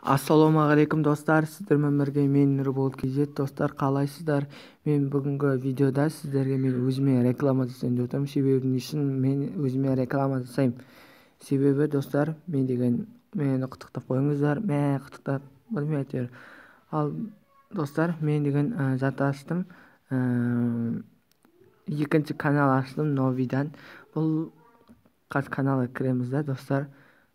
Ассалаумағалейкум, достар! Сіздермен бірге мен, Нұрбол KZ. Достар, қалайсыздар? Мен бүгінгі видеода сіздерге мен өзіме реклама жасайын деп отырмын. Себебі не үшін мен өзіме реклама жасаймын? Себебі, достар, мен деген мені құттықтап қойыңыздар, мә, құттықтап білмей әйтеуір. Ал, достар, мен деген зат аштым, екінші канал аштым новый дан. Бұл қазір каналға кіреміз да, достар.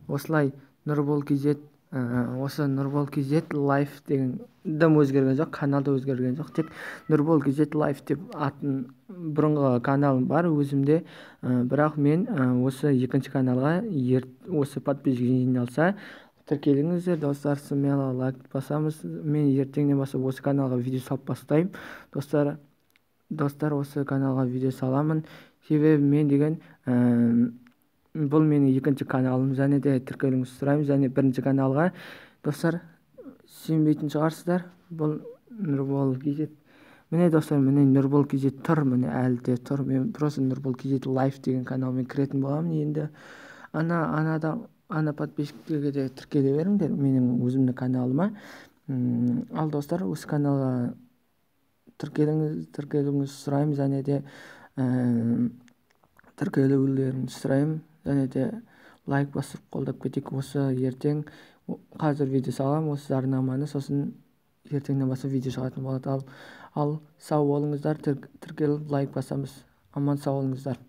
Осылай Нұрбол KZ, осы Нұрбол KZ Live деген дым өзгерген жоқ, канал да өзгерген жоқ, тек Нұрбол KZ Live деп атын. Бұрынғы каналым бар өзімде, бірақ мен осы екінші каналға осы подписчик жиналса, тіркеліңіздер, достар, смело лайк басамыз. Мен ертеңнен бастап осы каналға видео салып бастаймын, достар. Достар, осы каналға видео саламын, себебі мен деген бұл менің екінші каналым. Және де тіркелуіңізді сұраймын және бірінші каналға. Достар, сенбейтін шығарсыздар, бұл Нұрбол KZ. Міне, достар, міне, Нұрбол KZ тұр, міне, әлі де тұр. Мен просто Нұрбол KZ Live деген каналмен кіретін боламын енді. Ана анада ана подписчиктерге де тіркеле беріңдер менің өзімнің каналыма. Ал, достар, осы каналға тіркеліңіз, тіркелуіңізді сұраймын және де тіркелулеріңізді сұраймын және де лайк басып қолдап кетейік. Осы ертең, қазір видео саламын осы жарнаманы, сосын ертеңнен бастап видео шығатын болады. Ал сау болыңыздар, тіркеліп лайк басамыз. Аман сау болыңыздар.